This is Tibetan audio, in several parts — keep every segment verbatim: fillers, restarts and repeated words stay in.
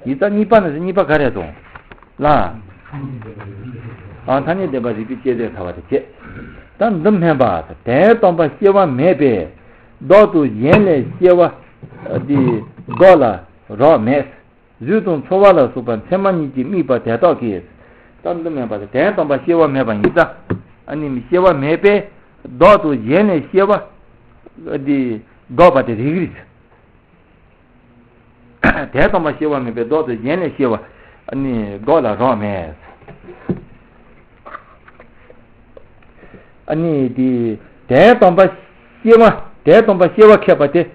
ཡིག་ཚང་གཉིས་པ་ནི་གཉིས་པ་ག་རེ་སོང་། ལ། ཨ་ཐ་སྙད་བདེན་པ་རིགས་པས་དཔྱད་བཟོད་ཚར་བ་དེ་བྱས། ད་འདི་སྨན་པ་དོན་དམ་པར་སྐྱེ་བ་མེད་པས་བདག་ཏུ་གཞན་ལས་སྐྱེ་བ་འདི་བདག་ལ་རག་མེད། གཟུགས་དང་ཚོར་བ་ལ་སོགས་པ་མཚན་མ་གཉིས་ཀྱི་དམིགས་པ་དེ་དག་གིས། ད་འདི་སྨན་པ་དེ་དོན་དམ་པར་སྐྱེ་བ་མེད་པ་ཡིན་ཙང་། ཨ་ནི་སྐྱེ་བ་མེད་པས་བདག་ཏུ་གཞན་ལས་སྐྱེ་བ་འདི་བདག་པ་དེ་རིགས་རེད། དོན་དམ་པར་སྐྱེ་བ་མེད་པས་བདག་ཏུ་གཞན་ལས་སྐྱེ་བ་ཨ་ནི་བདག་ལ་རག་མེད། ཨ་ནི་དེ་དོན་དམ་པར་སྐྱེ་བ་དོན་དམ་པར་སྐྱེ་བ་ཁེགས་པ་དེ་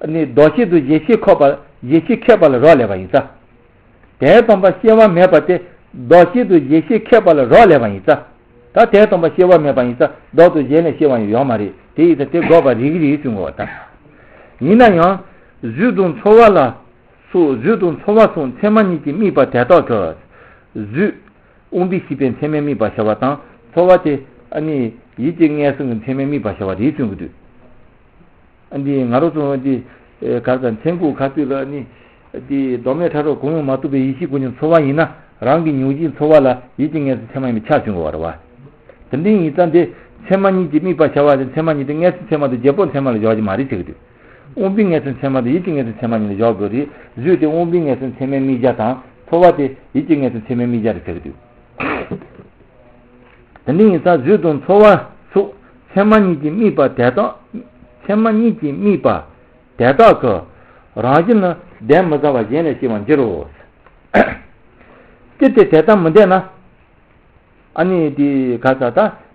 ཨ་ནི་བདག་བྱེད་དུ་གཞན་ཤེས་ཁེགས་པ་གཞན་ཤེས་ཁེགས་པ་ལ་རག་ལས་པ་ཡིན་ཙང་། དོན་དམ་པར་སྐྱེ་བ་མེད་པ་དེ་བདག་བྱེད་དུ་གཞན་ཤེས་ཁེགས་པ་ལ་རག་ལས་པ་ཡིན་ཙང་། ད་དོན་དམ་པར་སྐྱེ་བ་མེད་པ་ཡིན་ཙང་བདག་ཏུ་གཞན་ལས་སྐྱེ་བ་ཡང་ཡོད་མ་རེད། དེ་ཡིན་ཙང་དེ་འགོག་པ་རིགས་རེད་གསུང་གི་ཡོད་པ་དང་། ཡིན་ན་ཡང་གཟུགས་དང་ཚོར་བ་ལ་སོགས་གཟུགས་དང་ཚོར་བ་སོགས་མཚན་མ་གཉིས་ཀྱི་དམིགས་པ་དེ་དག་གི། གཟུགས་དབང་པོའི་ཤེས་པའི་མཚན་མའི་དམིགས་པར་བྱ་བ་དང་ཚོར་བ་དེ་ཨ་ནི་ཡིད་ཀྱི་མངོན་སུམ་གྱི་མཚན་མའི་དམིགས་པར་བྱ་བ་རེད་གསུང་གི་འདུག་ཨ་འདི་ང་རང་ཚོ་འདི་ག་རེ་ཟེར་མཚན་དགུ་ཁ་ཐུག་ལ་ནི་འདི་བདག་མེད་ཕྲ་རགས་གང་ཡང་མ་གཏོགས་པའི་ཡེ་ཤེས་ཀུན་ཀྱང་ཚོར་བ་ཡིན་ན་རང་གི་མྱོང་བྱའི་ཚོར་བ་ལ་ཡིད་ཀྱི་མངོན་སུམ་མཚན་མ་ཡིན་པས་ཁྱབ་བྱུང་བ་རེད་བ། དེ་འདྲ་ཡིན་ཙང་འདི་མཚན་མ་གཉིས་ཀྱི་དམིགས་པར་བྱ་བ་དེ་མཚན་མ་གཉིས་དེ་མངོན་སུམ་མཚན་མ་དང་བརྗོད་པའི་མཚན་མ་ལ་བཞག་རྒྱུ་མ་རེད་ཟེར་གི་འདུག་དབང་པོའི་མངོན་སུམ་མཚན་མ་དང་ཡིད་ཀྱི་མངོན་སུམ་མཚན་མ་གཉིས་ལ་བཞག་དགོས་རེད། གཟུགས་དེ་དབང་པོའི་མངོན་སུམ་མཚན་མའི་དམིགས་བྱ་དང་ཚོར་བ་དེ་ཡིད་ཀྱི་མངོན་སུམ་མཚན་མའི་དམིགས་བྱ་རེད་ཟེར་གི་འདུག་དེ་འདྲ་ཡིན་ཙང་གཟུགས་དང་ཚོར་བ་སོགས་མཚན་མ་གཉིས་ཀྱི་དམིགས་པ་དེ་དག་མཚན་མ་གཉིས་ཀྱི་དམིགས་པ་དེ་དག་གི་རང་བཞིན་ནི་བདེན་མི་བཟའ་བར་གཞན་ལས་སྐྱེ་བར་འགྱུར་རོ། ཅི་སྟེ་དེ་ལྟར་མི་འདོད་ན། ཨ་ནི་དེ་ག་ས་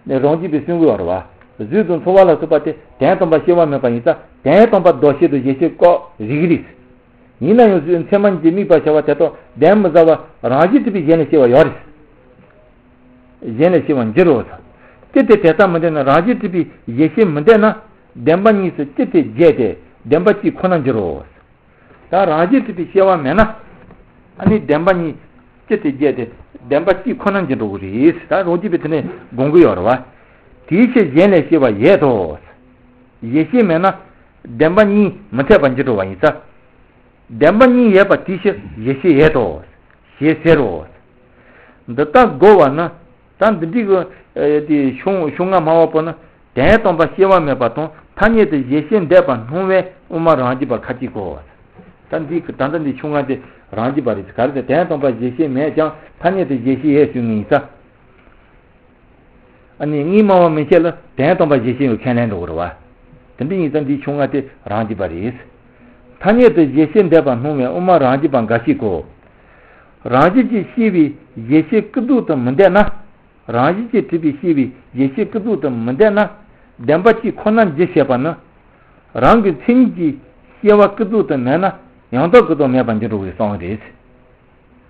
ད་རང་རྒྱུད་པའི་གསུང་གི་ཡོད་རེད་བ། གཟུགས་དང་ཚོར་བ་ལ་སོགས་པ་དེ་དོན་དམ་པར་སྐྱེ་བ་མེད་པ་ཡིན་ཙང་དོན་དམ་པར་བདག་བྱེད་དུ་གཞན་ཤེས་ཁེགས་རིགས་རེད། ཡིན་ན་ཡང་གཟུགས་མཚན་མ་གཉིས་ཀྱི་དམིགས་པར་བྱ་བ་དེ་དག་བདེན་མི་བཟའ་བར་རང་བཞིན་གྲུབ་པའི་གཞན་ལས་སྐྱེ་བ་ཡོད་རེད། གཞན་ལས་སྐྱེ་བར་འགྱུར་རོ། ཅི་སྟེ་དེ་ལྟར་མི་འདོད་ན། རང་བཞིན་གྲུབ་པའི་གཞན་ཤེས་མི་འདོད་ན་བདེན་པ་གཉིས་སུ་ཅི་སྟེ་འབྱེད་དེ་བདེན་པ་གཅིག་ཁོ་ནར་འགྱུར་རོ། ད་རང་བཞིན་གྲུབ་པའི་སྐྱེ་བ་མེད་ན། ཨ་ནི་བདེན་པ་གཉིས་ཅི་སྟེ་འབྱེད་དེ་བདེན་པ་གཅིག་ཁོ་ནར་འགྱུར་འགྲོ་གི་རེད། ད་རང་རྒྱུད་པའི་དེ་ནས་དགོངས་ཀྱི་ཡོད་རེད་བ། དེའི་ཕྱིར་གཞན་ལས་སྐྱེ་བ་ཡོད་དོ། གཞན་ཤེས་མེད་ན་བདེན་པ་གཉིས་མི་འཐད་པར་འགྱུར་འགྲོ་བ་ཡིན་ཙང་། བདེན་པ་གཉིས་ཡོད་པ་དེའི་ཕྱིར་གཞན་ཤེས་ཡོད་དོ། ཞེས་ཟེར་རོ། འདི་ལྟར་རྒོལ་བ་ནི། ད་འདི་འདྲའི་གི་དེ་ཕྱོགས་ཕྱོགས་སྔ་སྨྲ་བ་པོ་ནི་དོན་དམ་པར་སྐྱེ་བ་མེད་པ་དང་ཐ་སྙད་དུ་གཞན་ཤེས་འདོད་པར་སྣང་བས་དབུ་མ་རང་རྒྱུད་པ་ཁ་ཅིག་གོ། ད་འདི་གི་ད་ལྟ་འདི་ཕྱོགས་སྔ་དེ་རང་རྒྱུད་པ་རེད། ག་རེ་ཟེར་དོན་དམ་པར་གཞན་ཤེས་མེད་ཀྱང་ཐ་སྙད་དུ་གཞན་ཤེས་ཡོད་ཞུ་ངེས་ཡིན་ཙང་། ཨ་ནི་སྔོན་སྨྲ་བ་མན་ཆད་ལ་དོན་དམ་པར་གཞན་ཤེས་ཡོད་ཁས་ལེན་འགྲོ་གི་རེད་བ། དེ་འདྲ་ཡིན་ཙང་འདིའི་ཕྱོགས་སྔ་དེ་རང་རྒྱུད་པ་རེད། ཐ་སྙད་དུ་གཞན་ཤེས་འདོད་པར་སྣང་བས་དབུ་མ་རང་རྒྱུད་པ་འགའ་ཞིག་གོ། རང་བཞིན་གྱིས་སྐྱེས་པའི་གཞན་ཤེས་ཀུན་རྫོབ་ཏུ་མི་འདོད་ན། རང་བཞིན་གྱིས་གྲུབ་པའི་སྐྱེས་པའི་གཞན་ཤེས་ཀུན་རྫོབ་ཏུ་མི་འདོད་ན། བདེན་པ་གཅིག་ཁོ་ནར་འགྱུར་བྱེད་པ་ནི། རང་གི་མཚན་ཉིད་ཀྱིས་སྐྱེ་བ་ཀུན་རྫོབ་ཏུ་མེད་ན་ཡང་དག་ཀུན་རྫོབ་མེད་པར་འགྱུར་འགྲོ་བའི་གསུང་རེད།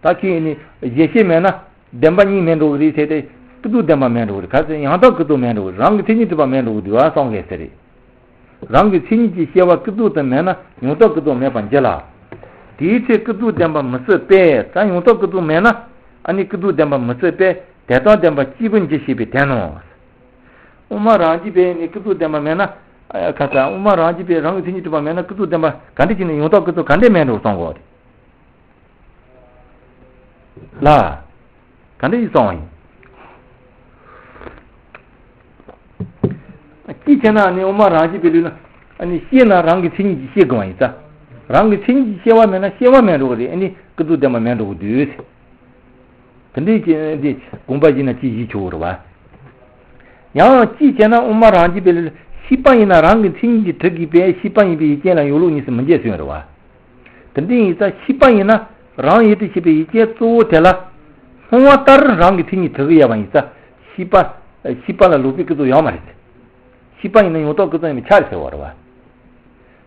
ད་ཁྱེད་ནི་གཞན་ཤེས་མེད་ན་བདེན་པ་གཉིས་མེད་འགྲོ་གི་རེད་ཟེར་ཏེ་ཀུན་རྫོབ་བདེན་པ་མེད་འགྲོ་གི་རེད། ག་ཚོད་ཡང་དག་ཀུན་རྫོབ་མེད་འགྲོ་གི་རེད། རང་གི་མཚན་ཉིད་གྲུབ་པ་མེད་འགྲོ་གི་འདུག་ཨ་གསུང་གི་ཟེར་རེད། རང་གི་མཚན་ཉིད་ཀྱིས་སྐྱེ་བ་ཀུན་རྫོབ་ཏུ་མེད་ན་ཡང་དག་ཀུན་རྫོབ་མེད་པར་འགྱུར་ལ། དེའི་ཚེ་ཀུན་རྫོབ་བདེན་པ་མི་སྲིད་པས། ད་ཡང་དག་ཀུན་རྫོབ་མེད་ན་ཨ་ནི་ཀུན་རྫོབ་བདེན་པ་མི་སྲིད་པས་དེ་དང་བདེན་པ་གཅིག་པུར་འགྱུར་ཞེས་པའི་དོན་ནོ། དབུ་མ་རང་རྒྱུད་པས་ནི་ཀུན་རྫོབ་བདེན་པ་མེད་ན། ཨ་ཁ་ས་དབུ་མ་རང་རྒྱུད་པས་རང་གི་མཚན་ཉིད་གྲུབ་པ་མེད་ན་ཀུན་རྫོབ་བདེན་པ་ག་འདྲ་བྱས་ནས་ཡང་དག་ཀུན་རྫོབ་ག་འདྲས་མེད་འགྲོ་གསུང་གོ། ལ། ག་འདྲ་ཡིན་གསུང་བ་ཡིན། གཅིག་བྱས་ན་ནི་དབུ་མ་རང་རྒྱུད་པའི་ལུགས་ལ་ནི་ཤེས་ན་རང་གི་མཚན་ཉིད་ཀྱིས་ཤེས་དགོས་པ་ཡིན་ཙང་། རང་གི་མཚན་ཉིད་ཀྱིས་ཤེས་པ་མེད་ན་ཤེས་པ་མེད་འགྲོ་གི་རེད། ཨ་ནི་ཀུན་རྫོབ་བདེན་པ་མེད་འགྲོ་གི་འདུག་དེ་འདྲའི་ཅི་འདི་དགོངས་པ་བཞེས་ན་ཅི་ཞིག་ཆོག་རེད་བ། ཡང་གཅིག་བྱས་ན་དབུ་མ་རང་རྒྱུད་པའི་ལུགས་ཤེས་པ་ཡིན་ན་རང་གི་མཚན་ཉིད་ཀྱིས་གྲུབ་དགོས་པས་ཤེས་པ་ཡིན་པའི་ཡུལ་ཅན་ལ་ཡོད་ལུགས་གཉིས་སུ་མི་འབྱེད་གསུངས་རེད་བ། དེ་འདྲ་ཡིན་ཙང་ཤེས་པ་ཡིན་ན་རང་ཡུལ་དུ་བྱེད་པའི་ཡུལ་ཅན་གཙོ་བོ་དེ་ལ་སྣང་བ་ལྟར་རང་གི་མཚན་ཉིད་གྲུབ་ཀྱི་ཡོད་པ་ཡིན་ཙང་ཤེས་པ་ཤེས་པ་ལ་ལོག་པའི་ཀུན་རྫོབ་ཡོད་མ་རེད། ཤེས་པ་ཡིན་ན་ཡང་དག་ཀུན་རྫོབ་ཡིན་པས་ཁྱབ་ཟེར་བ་རེད་བ།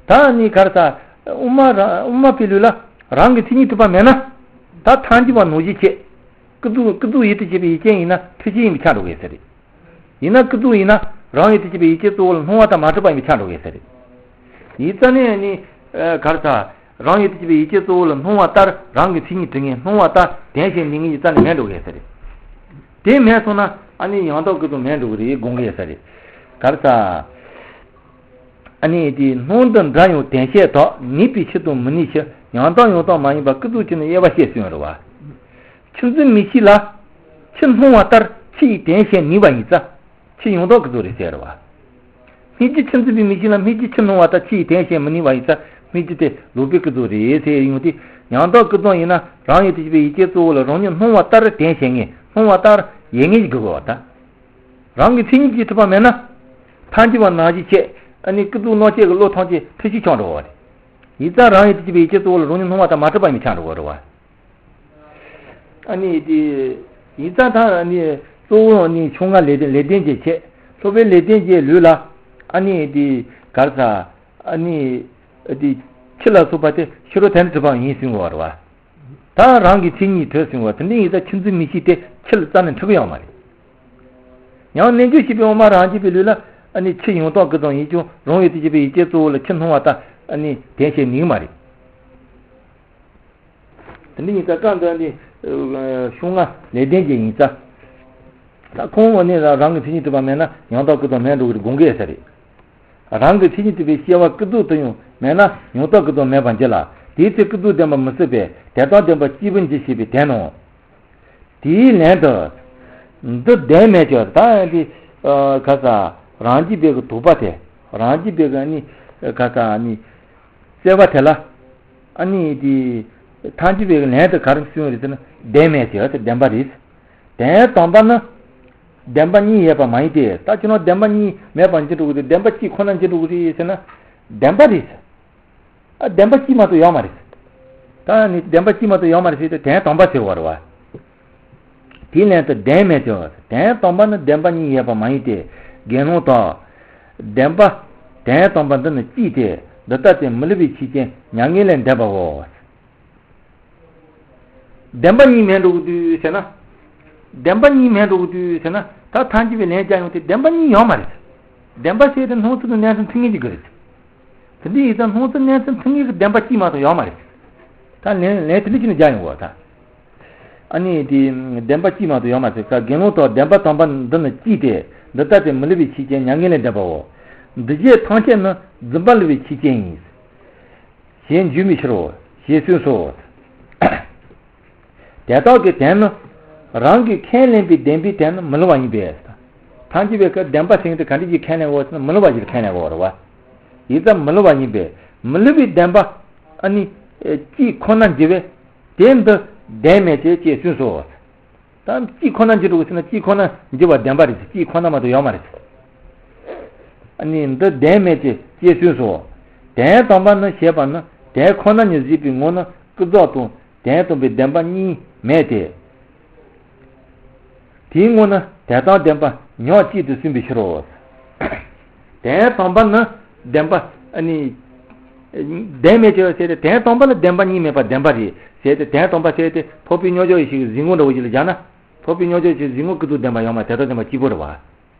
ད་ནི་ག་རེ་ཟེར། དབུ་མ་ར་དབུ་མ་པའི་ལུགས་ལ་རང་གི་མཚན་ཉིད་གྲུབ་པ་མེད་ན། ད་ཐལ་འགྱུར་བ་ནང་བཞིན་བྱེད། ཀུན་རྫོབ་ཀུན་རྫོབ་ཡུལ་དུ་བྱེད་པའི་ཡུལ་ཅན་ཡིན་ན་འཁྲུལ་ཆོས་ཡིན་པས་ཁྱབ་འགྲོ་གི་ཟེར་རེད། ཡིན་ན་ཀུན་རྫོབ་ཡིན་ན་རང་ཡུལ་དུ་བྱེད་པའི་ཡུལ་ཅན་གཙོ་བོ་ལ་སྣང་བ་དང་མ་གྲུབ་པ་ཡིན་པས་ཁྱབ་འགྲོ་གི་ཟེར་རེད། ཡིན་ཙང་ནི་ནི་ག་རེ་ཟེར། རང་ཡུལ་དུ་བྱེད་པའི་ཡུལ་ཅན་གཙོ་བོ་ལ་སྣང་བ་ལྟར་རང་གི་མཚན་ཉིད་གྲུབ་ངེས། སྣང་བ་ལྟར་བདེན་ཞེས་འདོད་ངེས་ཀྱི་རྩ་ནས་མེད་འགྲོ་གི་ཟེར་རེད། དེ་མེད་སོང་ན་ཨ་ནི་ཡང་དག་ཀུན་རྫོབ་མེད་འགྲོ་གི་རེད་དགོངས་ཀྱི་ཡོད་ས་རེད། ག་རེ་ཟེར། ཨ་ནི་དེ་སྣང་དུ་འདྲ་ཡང་དོན་བཤད་དག །ངེས་པའི་ཕྱིར་དང་མི་གནས་ཕྱིར། ཡང་དག་ཡང་དག་མ་ཡིན་པ་ཀུན་རྫོབ་ཅན་ནི་དབྱེ་བ་བཤད་ཟིན་རེད་བ། ཆུད་འཛིན་མིག་ཤེས་ལ། ཆུ་སྣང་བ་ལྟར་ཆུ་ཡི་དོན་བཤད་ནུས་པ་ཡིན་ཙང་། ཆུ་ཡང་དག་ཀུན་རྫོབ་རེད་ཟེར་རེད་བ། སྨིག་རྒྱུ་ཆུད་འཛིན་པའི་མིག་ཤེས་ལ་སྨིག་རྒྱུ་ཆུ་སྣང་བ་ལྟར་ཆུ་ཡི་དོན་བཤད་མི་ནུས་པ་ཡིན་ཙང་སྨིག་རྒྱུ་དེ་ལོག་པའི་ཀུན་རྫོབ་རེད་ཟེར་ཡོང་དུས། ཡང་དག་ཀུན་རྫོབ་ཡིན་ན་རང་ཡུལ་དུ་གྱུར་པའི་ཡུལ་ཅན་གཙོ་བོ་ལ་རང་ཉིད་སྣང་བ་ལྟར་དོན་བཤད་ངེས། སྣང་བ་ལྟར་ཡལ་ངེས་ཀྱི་དགོས་པ་དང་། རང་གི་མཚན་ཉིད་ཀྱིས་གྲུབ་པ་མེད་ན། ཐལ་འགྱུར་བ་ནང་བཞིན་བྱས། ཨ་ནི་ཀུན་རྫོབ་སྣང་བྱེད་ཀྱི་བློ་ཐམས་ཅད་འཁྲུལ་ཞིག་ཆགས་འགྲོ་བ་རེད། ཡིན་ཙང་རང་ཡུལ་དུ་གྱུར་པའི་ཡུལ་ཅན་གཙོ་བོ་ལ་རང་ཉིད་སྣང་བ་དང་མ་གྲུབ་པ་ཡིན་པས་ཆགས་འགྲོ་བ་རེད་བ། ཨ་ནི་དེ། ཡིན་ཙང་ད་ཨ་ནི་གཙོ་བོ་ནི་ཕྱོགས་སྔ་ལས་ལྡན་ལས་ལྡན་གྱི་བྱས། སློབ་པའི་ལས་ལྡན་གྱི་ལུས་ལ། ཨ་ནི་དེ་གར་ས། ཨ་ནི་དེ་ཆུ་ལ་སོགས་པ་དེ་ཕྱི་རོལ་དོན་དུ་གྲུབ་པ་ཡིན་གསུང་བ་རེད་བ། ད་རང་གི་མཚན་ཉིད་དུ་གསུང་བ་དེ་འདྲ་ཡིན་ཙང་ཆུད་འཛིན་མིག་ཤེས་དེ་ཆུ་ལ་རྩ་ནས་འཁྲུལ་གྱི་ཡོད་མ་རེད། ཡང་རྣལ་འབྱོར་ཤེས་པའི་དབུ་མ་རང་རྒྱུད་པའི་ལུགས་ལ་ཨ་ནི་ཆུ་ཡང་དག་ཀུན་རྫོབ་ཡིན་ཀྱང་རང་ཡུལ་དུ་གྱུར་པའི་ཡུལ་ཅན་གཙོ་བོ་ལ་ཆུ་སྣང་བ་ལྟར་ཨ་ནི་དོན་བཤད་ནུས་མ་རེད། དེ་འདྲ་ཡིན་ཙང་བཀའ་འདི་ནི་ཕྱོགས་སྔ་ལས་ལྡན་གྱི་ཡིན་ཙང་། ད་ཁོང་ནི་རང་གི་མཚན་ཉིད་གྲུབ་པ་མེད་ན་ཡང་དག་ཀུན་རྫོབ་མེད་འགྲོ་གི་དགོངས་ཀྱི་ཡོད་ས་རེད། རང་གི་མཚན་ཉིད་གྲུབ་པའི་སྐྱེ་བ་ཀུན་རྫོབ་ཏུ་ཡང་མེད་ན་ཡང་དག་ཀུན་རྫོབ་མེད་པར་འགྱུར་ལ། དེའི་ཚེ་ཀུན་རྫོབ་བདེན་པ་མི་སྲིད་པས་དེ་ལྟར་བདེན་པ་གཅིག་པུར་འགྱུར་ཞེས་པའི་དོན་ནོ། དེའི་ལན་དུ། འདི་བདེན་མེད་ཀྱི་ད་ཡང་དེ། ག་ས། རང་རྒྱུད་པའི་གི་དོགས་པ་དེ། རང་རྒྱུད་པའི་གི་ནི། ག་ས་ནི། བཙལ་བ་དེ་ལ། ཨ་ནི་དེ། ཐལ་འགྱུར་བའི་གི་ལན་དུ་ག་རེ་གསུངས་རེད་ཟེར་ན་བདེན་མེད་ཀྱི་དེ་བདེན་པ་རེད། དོན་དམ་པ་ནི། བདེན་པ་གཉིས་ཡོད་པ་མ་ཡིན་ཏེ། ད་ཁྱོད་རང་བདེན་པ་གཉིས་མེད་པར་འགྱུར་འགྲོ་གི་དེ་བདེན་པ་གཅིག་ཁོ་ན་འགྱུར་འགྲོ་གི་རེད་ཟེར་ན། བདེན་པ་རེད། ཨ་བདེན་པ་གཅིག་མ་གཏོགས་ཡོད་མ་རེད། ད་ནི་བདེན་པ་གཅིག་མ་གཏོགས་ཡོད་མ་རེད་ཟེར་ཏེ་དོན་དམ་པ་ཟེར་བ་རེད་བ། དེའི་ལན་དུ་བདེན་མེད་ཀྱི། དོན་དམ་པ་ནི་བདེན་པ་གཉིས་ཡོད་པ་མ་ཡིན་ཏེ། དགེ་སློང་དག། བདེན་པ། དོན་དམ་པ་འདི་ནི་གཅིག་སྟེ། འདི་ལྟ་སྟེ་མི་སླུ་བའི་ཆོས་ཅན་མྱ་ངན་ལས་འདས་པའོ། བདེན་པ་གཉིས་མེད་འགྲོ་གི་འདུག་ཟེར་ན། བདེན་པ་གཉིས་མེད་འགྲོ་གི་འདུག་ཟེར་ན་ད་ཐལ་འགྱུར་བའི་ལན་རྒྱག་ཡོང་དུས་བདེན་པ་གཉིས་ཡོད་མ་རེད། བདེན་པ་ཟེར་དེ་སྣང་ཚུལ་དང་གནས་ཚུལ་མཐུན་ངེས་ཀྱི་དགོས་རེད། དེ་འདྲ་ཡིན་ཙང་སྣང་ཚུལ་གནས་ཚུལ་མཐུན་ངེས་ཀྱི་བདེན་པ་གཅིག་མ་གཏོགས་ཡོད་མ་རེད། ད་ལན་ལན་དེ་འདྲ་ཅིག་ནས་རྒྱག་ཡོང་བ་ད། ཨ་ནི་དེ་བདེན་པ་གཅིག་མ་གཏོགས་ཡོད་མ་རེད་ཟེར་དགེ་སློང་དག། བདེན་པ་དམ་པ་འདི་ནི་གཅིག་སྟེ། འདི་ལྟ་སྟེ་མི་སླུ་བའི་ཆོས་ཅན་མྱ་ངན་ལས་འདས་པའོ། འདུ་བྱེད་ཐམས་ཅད་ནི་རྫུན་པ་སླུ་བའི་ཆོས་ཅན་ཡིན། ཞེས་འཇུག་པའི་ཕྱིར་རོ། ཞེས་གསུངས་སོ། དེ་དག་གི་དོན་ནི། རང་གིས་ཁས་ལེན་པའི་བདེན་པའི་དོན་ནི་མི་སླུ་བ་ཡིན་པས། ཐལ་འགྱུར་བའི་སྐབས་བདེན་པ་ཟེར་དེ་ག་འདྲ་ཞིག་ཁས་ལེན་དགོས་ཟེར་ན་མི་སླུ་བ་ཞིག་ཁས་ལེན་དགོས་རེད་བ། ཡིན་ཙང་མི་སླུ་བ་ཡིན་པས་མི་སླུ་བའི་བདེན་པ། ཨ་ནི། གཅིག་ཁོ་ན་འགྱུར་བས། དེ་འདི་བདེན་མེད་ཅེས་ཅེས་གསུངས་སོ། ད་གཅིག་ཁོ་ན་འགྱུར་འགྲོ་གི་ཟེར་ན་གཅིག་ཁོ་ན་འགྱུར་བ་བདེན་པ་རེད། གཅིག་ཁོ་ན་མ་གཏོགས་ཡོད་མ་རེད། ཨ་ནི་འདི་བདེན་མེད་ཅེས་ཅེས་གསུངས་སོ། དོན་དམ་པ་ནི་ཞེས་པ་ནི་དོན་ཁོ་ན་ཉིད་གཟིགས་པའི་ངོར་ནི་ཀུན་རྫོབ་དང་དོན་དམ་པའི་བདེན་པ་གཉིས་མེད་དེ། དེའི་ངོར་ནི་དོན་དམ་བདེན་པ་ཉག་གཅིག་ཏུ་གསུངས་པའི་ཕྱིར་རོ། དོན་དམ་པ་ནི་བདེན་པ་ཨ་ནི། བདེན་མེད་ཅེས་ཟེར་ཏེ་དོན་དམ་པ་ལ་བདེན་པ་གཉིས་མེད་པ་བདེན་པ་རེད་ཟེར་ཏེ་དོན་དམ་པ་ཟེར་ཏེ་འཕགས་པའི་རྙོག་འཇོག་ཡེ་ཤེས་ཀྱི་གཟིགས་ངོ་འདྲ་བོ་ཞིག་ལ་སྦྱར་ན། འཕགས་པའི་རྙོག་འཇོག་ཡེ་ཤེས་ཀྱི་གཟིགས་ངོ་ཀུན་རྫོབ་བདེན་པ་ཡོད་མ་རེད། དོན་དམ་བདེན་པ་གཅིག་པོ་རེད་བ།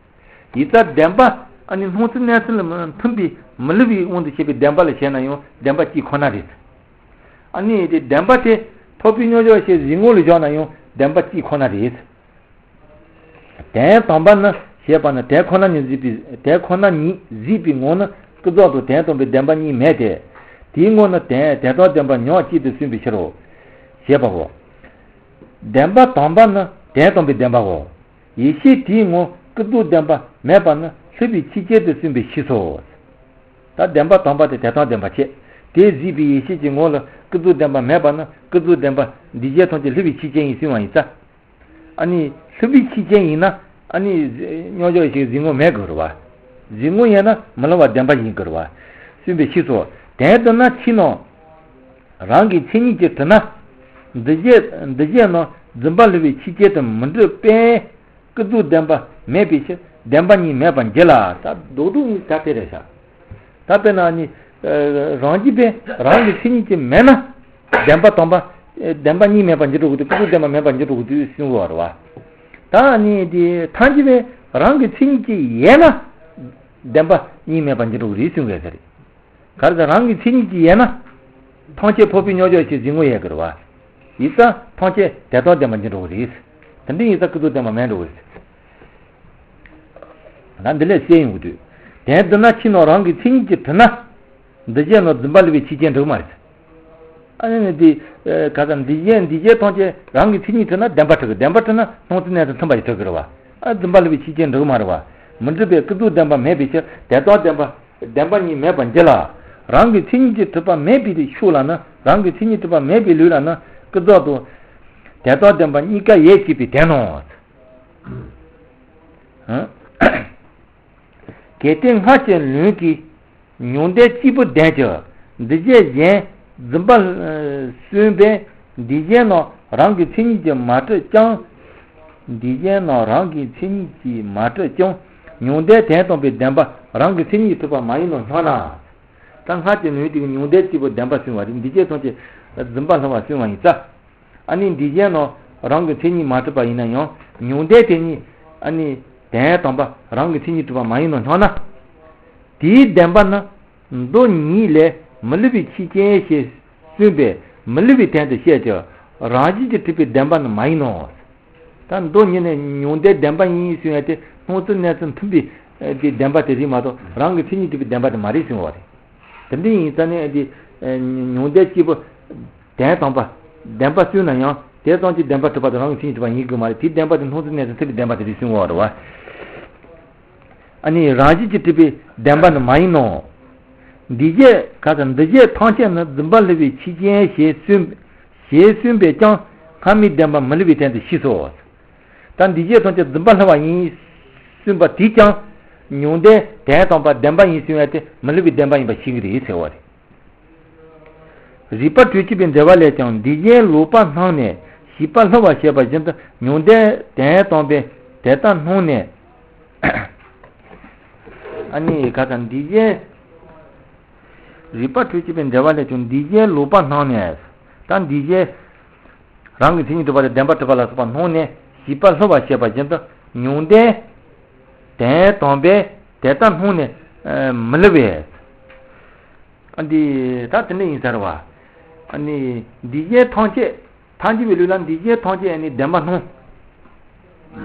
ཡིན་ཙང་བདེན་པ་ཨ་ནི་སྣང་ཚུལ་གནས་ཚུལ་ལ་མི་མཐུན་པའི་མི་སླུ་བའི་དབང་དུ་བྱས་པའི་བདེན་པ་ལ་བྱས་ན་ཡང་བདེན་པ་གཅིག་ཁོ་ན་རེད། ཨ་ནི་དེ་བདེན་པ་དེ་འཕགས་པའི་རྙོག་འཇོག་ཡེ་ཤེས་གཟིགས་ངོ་ལ་བཞག་ན་ཡང་བདེན་པ་གཅིག་ཁོ་ན་རེད། དོན་དམ་པ་ནི་ཞེས་པ་ནི་དོན་ཁོ་ན་ཉིད་གཟིགས་པའི་དོན་ཁོ་ན་ཉིད་གཟིགས་པའི་ངོར་ནི་ཀུན་རྫོབ་དང་དོན་དམ་པའི་བདེན་པ་གཉིས་མེད་དེ། དེའི་ངོར་ནི་དོན་དོན་དམ་བདེན་པ་ཉག་གཅིག་ཏུ་གསུངས་པའི་ཕྱིར་རོ། ཞེས་པའོ། བདེན་པ་དམ་པ་ནི་དོན་དམ་པའི་བདེན་པའོ། ཡེ་ཤེས་དེའི་ངོར་ཀུན་རྫོབ་བདེན་པ་མེད་པ་ནི་སླུ་བའི་ཆོས་ཅན་དུ་གསུངས་པའི་ཕྱིར་སོ། ད་བདེན་པ་དམ་པ་དེ་དོན་དམ་བདེན་པ་བྱས། དེ་གཟིགས་པའི་ཡེ་ཤེས་ཀྱི་ངོ་ལ་ཀུན་རྫོབ་བདེན་པ་མེད་པ་ནི་ཀུན་རྫོབ་བདེན་པ་འདུས་བྱས་ཐམས་ཅད་སླུ་བའི་ཆོས་ཅན་ཡིན་གསུངས་པ་ཡིན་ཙང་། ཨ་ནི་སླུ་བའི་ཆོས་ཅན་ཡིན་ན་ཨ་ནི་རྙོག་འཇོག་ཡེ་ཤེས་གཟིགས་ངོ་མེད་དགོས་རེད་བ། གཟིགས་ངོ་ཡིན་ན་མི་སླུ་བ་བདེན་པ་ཡིན་དགོས་རེད་བ། གསུངས་པའི་ཕྱིར་སོ། དོན་དུ་ན་ཕྱི་ནང་རང་གི་མཚན་ཉིད་ཀྱིས་གྲུབ་ན། འདུ་བྱེད་འདུ་བྱེད་རྣམས་རྫུན་པ་སླུ་བའི་ཆོས་ཅན་དུ་མི་འགྲུབ་པས། ཀུན་རྫོབ་བདེན་པ་མེད་པའི་ཕྱིར་བདེན་པ་གཉིས་མེད་པར་འགྱུར་ལ། ད་རྡོག་རྡོག་གཉིས་ད་དེ་རེད་ཤག་ད་དཔེར་ན་ནི། རང་རྒྱུད་པས་རང་གི་མཚན་ཉིད་ཀྱིས་མེད་ན། བདེན་པ་དམ་པ། བདེན་པ་གཉིས་མེད་པར་འགྱུར་འགྲོ་གི་འདུག་ཀུན་རྫོབ་བདེན་པ་མེད་པར་འགྱུར་འགྲོ་གི་འདུག་གསུང་གི་ཡོད་རེད་བ། ད་ནི་དེ་ཐལ་འགྱུར་བས་རང་གི་མཚན་ཉིད་ཀྱིས་ཡོད་ན། བདེན་པ་གཉིས་མེད་པར་འགྱུར་འགྲོ་གི་རེད་གསུང་གི་ཡོད་ས་རེད། ག་རེ་ཟེར་རང་གི་མཚན་ཉིད་ཀྱིས་ཡོད་ན། ཐམས་ཅད་འཕགས་པའི་རྙོག་འཇོག་ཡེ་ཤེས་གཟིགས་ངོ་ཡོད་དགོས་རེད་བ། ཡིན་ཙང་ཐམས་ཅད་དོན་དམ་བདེན་པར་འགྱུར་འགྲོ་གི་རེད། དེ་འདྲ་ཡིན་ཙང་ཀུན་རྫོབ་བདེན་པ་མེད་འགྲོ་གི་རེད། ད་འདི་ལས་གསལ་ཡོང་གི་འདུག་དོན་བསྡུ་ན་ཕྱི་ནང་རང་གི་མཚན་ཉིད་ཀྱིས་གྲུབ་ན། འདུ་བྱེད་རྣམས་རྫུན་པ་སླུ་བའི་ཆོས་ཅན་འགྲིག་མ་རེད། ཨ་ནི་འདི་ག་ཙམ་འདི་གཞན་འདི་གཞན་ཐམས་ཅད་རང་གི་མཚན་ཉིད་གྲུབ་ན་བདེན་པ་གྲུབ་ཀྱི། བདེན་པ་གྲུབ་ན་སྣང་ཚུལ་གནས་ཚུལ་མཐུན་པ་ཞིག་གྲུབ་ཀྱི་རེད་བ། ཨ་རྫུན་པ་སླུ་བའི་ཆོས་ཅན་འགྲུབ་ཀྱི་མ་རེད་བ། མི་འགྲུབ་པའི་ཀུན་རྫོབ་བདེན་པ་མེད་པའི་ཕྱིར་དེ་ལྟར་བདེན་པ། བདེན་པ་གཉིས་མེད་པར་འགྱུར་ལ། རང་གི་མཚན་ཉིད་ཀྱིས་གྲུབ་པ་མེད་པའི་ཕྱོགས་ལ་ནི། རང་གི་མཚན་ཉིད་གྲུབ་པ་མེད་པའི་ལུགས་ལ་ནི། ཀུན་རྫོབ་དང་དེ་ལྟར་བདེན་པ་གཉིས་ཀ་ཡོད་ཅེས་པའི་དོན་ནོ། གལ་ཏེ་སྔར་གྱི་ལུང་གིས་མྱང་འདས་གཅིག་པུ་བདེན་ཀྱང་། འདི་བྱས་གཞན་རྫུན་པ་གསུངས་པས། འདི་གཞན་རྣམས་རང་གི་མཚན་ཉིད་ཀྱིས་མ་གྲུབ་ཀྱང་། འདི་གཞན་རྣམས་རང་གི་མཚན་ཉིད་ཀྱིས་མ་གྲུབ་ཀྱང་། མྱང་འདས་དོན་དམ་པའི་བདེན་པ་རང་གི་མཚན་ཉིད་གྲུབ་པ་མ་ཡིན་ནོ་སྙམ་ན། ད་སྔར་གྱི་ལུང་དེ་གིས་མྱང་འདས་གཅིག་པུ་བདེན་པ་གསུངས་པ་རེད། འདི་བྱས་ཐམས་ཅད་རྫུན་པ་སླུ་བ་གསུངས་པ་ཡིན་ཙང་། ཨ་ནི་འདི་གཞན་རྣམས་རང་གི་མཚན་ཉིད་མ་གྲུབ་པ་ཡིན་ན་ཡང་། མྱང་འདས་དེ་ཉིད་ཨ་ནི་དོན་དམ་པ་རང་གི་མཚན་ཉིད་གྲུབ་པ་མ་ཡིན་ནོ་སྙམ་ན། དེའི་བདེན་པ་ནི་མདོ་ཉིད་ལས་མི་སླུ་བའི་ཆོས་ཅན་ཞེས་གསུངས་པས་མི་སླུ་བའི་དོན་དུ་བཤད་ཀྱང་རང་བཞིན་གྱིས་གྲུབ་པའི་བདེན་པ་ནི་མ་ཡིན་ནོ། ད་མདོ་ཉིད་ནས་མྱང་འདས་བདེན་པ་ཡིན་གསུངས་ཡ་དེ་སྣང་ཚུལ་གནས་ཚུལ་མཐུན་པའི་དེ་བདེན་པ་དེ་རེད་མ་གཏོགས་རང་གི་མཚན་ཉིད་གྲུབ་པའི་བདེན་པ་དེ་མ་རེད་གསུངས་པ་རེད། དེ་འདྲ་ཡིན་ཙང་ནས་འདི་མྱང་འདས་གཅིག་པུ་དོན་དམ་པ་བདེན་པ་གསུངས་ན་ཡང་དེ་ཙམ་གྱིས་བདེན་པ་གྲུབ་པ་དང་རང་གི་མཚན་ཉིད་གྲུབ་པ་ཡིན་དགོས་མ་རེད། དེའི་བདེན་པ་དེ་སྣང་ཚུལ་གནས་ཚུལ་མཐུན་པའི་བདེན་པ་དེ་རེད་གསུངས་པ་རེད་བ། ཨ་ནི་རང་བཞིན་གྱིས་གྲུབ་པའི་བདེན་པ་ནི་མ་ཡིན་ནོ། འདི་བྱས་ག་ཙམ་འདི་བྱས་ཐམས་ཅད་ནི་རྫུན་པ་སླུ་བའི་ཆོས་ཅན་ཞེས་གསུངས། ཞེས་གསུངས་པས་ཀྱང་སྔ་མའི་བདེན་པ་མི་སླུ་བའི་དོན་དུ་ཤེས་སོ། ད་འདི་བྱས་ཐམས་ཅད་རྫུན་པ་སླུ་བ་ཡིན་གསུངས་པ་དེས་ཀྱང་མྱང་འདས་དོན་དམ་པ་བདེན་པ་ཡིན་གསུངས་ཡ་དེ་མི་སླུ་བའི་བདེན་པ་ཡིན་པ་ཤེས་ཀྱི་རེད་ཟེར་བ་རེད། རིགས་པ་གྲོལ་བྱེད་པའི་འགྲེལ་པ་ལས་ཀྱང་འདི་གཞན་ལོག་པར་སྣང་ནས་ཤེས་པ་སླུ་བར་བཤད་པ་བཞིན་དུ་མྱང་འདས་དོན་དམ་པའི་དེ་ལྟར་སྣང་ནས། ཨ་ནི་ག་ཙམ་འདི་གཞན། རིགས་པ་གྲོལ་བྱེད་པའི་འགྲེལ་པ་ལས་ཀྱང་འདི་གཞན་ལོག་པར་སྣང་ནས། ད་འདི་གཞན་རང་གི་མཚན་ཉིད་གྲུབ་པ་དང་བདེན་པ་གྲུབ་པ་ལ་སོགས་པ་སྣང་ནས་ཤེས་པ་སླུ་བར་བཤད་པ་བཞིན་དུ་མྱང་འདས་དོན་དམ་པའི་དེ་ལྟར་སྣང་ནས་མི་སླུ་བས། ཨ་འདི་ད་དེ་འདྲ་ཡིན་ས་རེད་བ། ཨ་ནི་འདི་གཞན་ཐམས་ཅད་ཐལ་འགྱུར་བའི་ལུགས་ལ་འདི་གཞན་ཐམས་ཅད་ཨ་ནི་བདེན་པ་སྣང་།